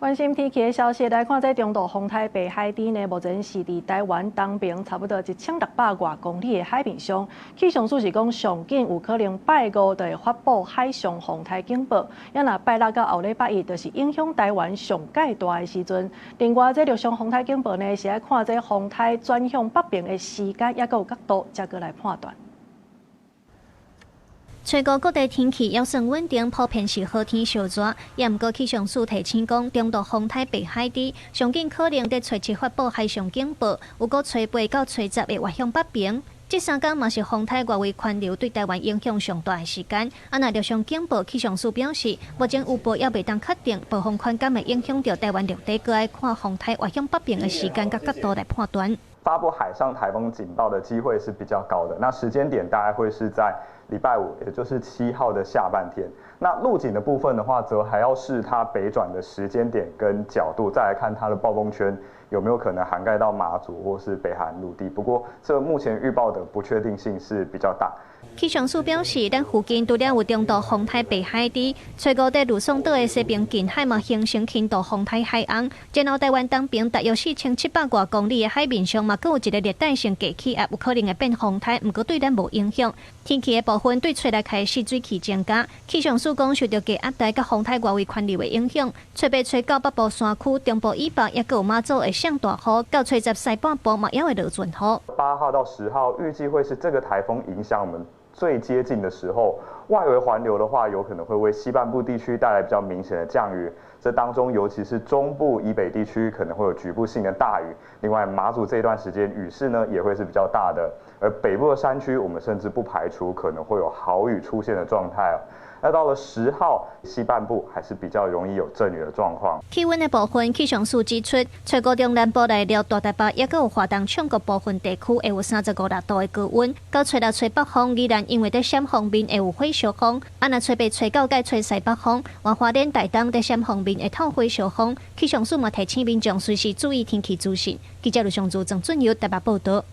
關心天氣的消息，來看這中度風颱白海豬呢，目前是佇臺灣東爿差不多1600外公里的海面上。氣象署是講，上緊有可能拜五就會發布海上風颱警報。啊若拜六到後禮拜一，就是影響臺灣上蓋大的時陣。另外，這陸上風颱警報呢，是愛看這風颱轉向北爿的時間，抑閣有角度，才閣來判斷。初五各地天氣猶算穩定，普遍是好天燒熱。也毋過氣象署提醒講，中度風颱白海豬上緊可能佇初七發布海上警報，有過初八到初十會越向北爿。這三工嘛是風颱外圍環流對臺灣影響上大的時間。啊，若陸上警報，氣象署表示，目前預報猶未當確定暴風圈敢會影響著臺灣陸地，閣愛看風颱越向北爿的時間佮角度來判斷。發布海上颱風警報的機會是比較高的，那時間點大概會是在禮拜五，也就是7號的下半天。那陸警的部分的話，則還要視它北轉的時間點跟角度，再來看它的暴風圈有沒有可能涵蓋到馬祖或是北韓陸地。不過，這目前預報的不確定性是比較大。氣象署表示，咱附近除了有中度風颱白海豬，初五佇呂宋島的西爿近海嘛形成輕度風颱海紅。然後臺灣東爿大約4700外公里的海面上嘛，閣有一个熱帶性低氣壓，有可能會變風颱，毋過對咱無影響。天氣的部分對初六開始水汽增加，氣象署講受著低壓帶佮風颱外圍環流的影響，初八、初九北部山區、中部以北抑閣有馬祖會上大雨，到初十西半部嘛猶會落陣雨。8號到10號預計會是這個颱風影響我們最接近的時候，外圍環流的話，有可能會為西半部地區帶來比較明顯的降雨。這當中，尤其是中部以北地區可能會有局部性的大雨。另外，馬祖這段時間雨勢呢也會是比較大的。而北部的山區，我們甚至不排除可能會有豪雨出現的狀態。那到了10號，西半部還是比較容易有陣雨的狀況。氣溫的部分，氣象署指出，初五中南部來了大台北，抑閣有華東唱國部分地區會有35、6度的高溫。到初六吹北風，宜蘭因為佇閃風面會有火燒風。啊，若初八、初九改吹西北風，往花蓮、台東佇閃風面會透火燒風。氣象署嘛提醒民眾隨時注意天氣資訊。記者盧尚祖、鄭俊佑台北報道。